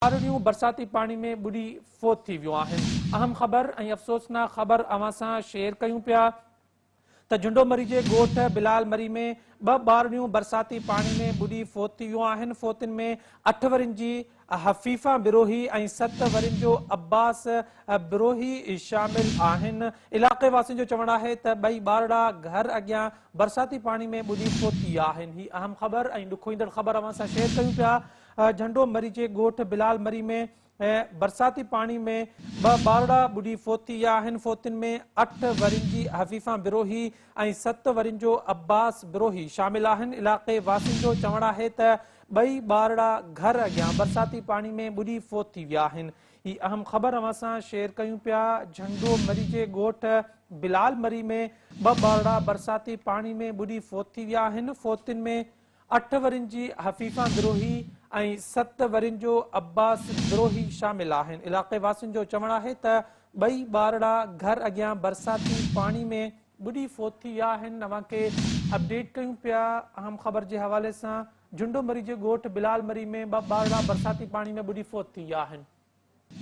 ٻارڙيون برساتي پاڻي ۾ ٻڏي فوت ٿي ويون آهن. اهم خبر ۽ افسوسناڪ خبر اوهان سان شيئر ڪيون پيا ته جهنڊو مري جي ڳوٺ بلال مري ۾ ٻه ٻارڙيون برساتي پاڻي ۾ ٻڏي فوت ٿي ويون آهن. فوتين ۾ اٺ ورهين جي حفيفه بروهي ۽ ست ورهين جو عباس بروهي شامل آهن. علائقي واسين جو چوڻ آهي ته ٻئي ٻارڙا گهر اڳيان برساتي پاڻي ۾ ٻڏي فوت ٿي ويا آهن. هي اهم خبر ۽ ڏکوئيندڙ خبر اوهان سان شيئر ڪيون پيا جهنڊو مري جي ڳوٺ بلال مري ۾ برساتي پاڻي ۾ ٻه ٻارڙا ٻڏي فوت ٿي ويا آهن. فوتين ۾ اٺ ورهين جي حفيفه بروهي ۽ ست ورهين جو عباس بروهي شامل آهن. علائقي واسين جو چوڻ آهي ته ٻئي ٻارڙا گهر اڳيان برساتي پاڻي ۾ ٻڏي فوت ٿي ويا آهن. هي اهم خبر اوهان سان شيئر ڪيون پيا. جهنڊو مري جي ڳوٺ بلال مري ۾ ٻه ٻارڙا برساتي پاڻي ۾ ٻڏي فوت ٿي ويا آهن. فوتين ۾ اٺ ورهين جي حفيفه بروهي ۽ ست ورهين جو عباس بروهي شامل آهن. علائقي واسين جو چوڻ آهي ته ٻئي ٻارڙا گهر اڳيان برساتي پاڻي ۾ ٻڏي فوت ٿي ويا آهن. اوهان کي اپڊيٽ ڪيون پيا اهم خبر جي حوالي سان جهنڊو مري جي ڳوٺ بلال مري ۾ ٻه ٻارڙا برساتي پاڻي ۾ ٻڏي فوت ٿي ويا آهن.